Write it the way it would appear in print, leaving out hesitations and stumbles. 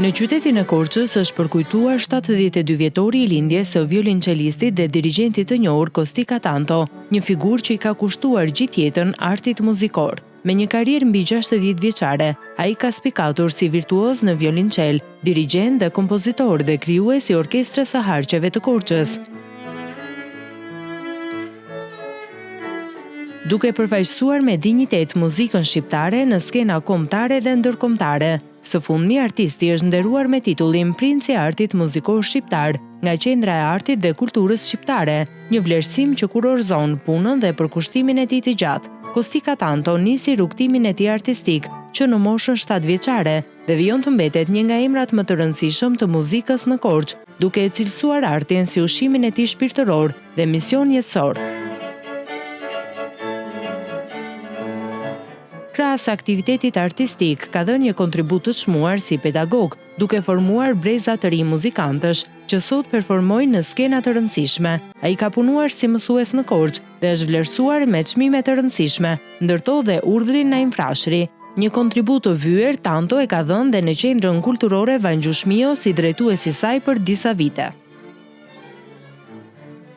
Në qytetin e Korçës është përkujtuar 72 vjetori i lindjes së violinçelistit dhe dirigjentit të njohur Kostika Tanto, një figurë që i ka kushtuar gjithë jetën artit muzikor. Me një karrierë mbi 60 vjeçare, ai ka spikatur si virtuoz në violinçel, dirigjent dhe kompozitor dhe krijues i Orkestrës së Harqeve të Korçës. Duke përfaqësuar me dinjitet muzikën shqiptare në skena kombëtare dhe ndërkombëtare. Së fundmi, artisti është nderuar me titullin Princ i Artit Muzikor Shqiptar nga Qendra e Artit dhe Kulturës Shqiptare, një vlerësim që kurorëzon punën dhe përkushtimin e tij të gjatë. Kostika Tanto nisi rrugëtimin e tij artistik që në moshën shtatëvjeçare dhe vijon të mbetet një nga emrat më të rëndësishëm të muzikës në Korçë, duke e cilësuar artin si ushqimin e tij shpirtëror dhe mision jetësor. Krahas aktivitetit artistik, ka dhënë një kontribut të çmuar si pedagog, duke formuar breza të rinj muzikantësh, që sot performojnë në skena të rëndësishme. Ai ka punuar si mësues në Korçë dhe është vlerësuar me çmime të rëndësishme, ndër to dhe Urdhrin Naim Frashëri. Një kontribut të vyer, Tanto e ka dhënë dhe në Qendrën Kulturore Vangjush Mio si drejtues i saj për disa vite.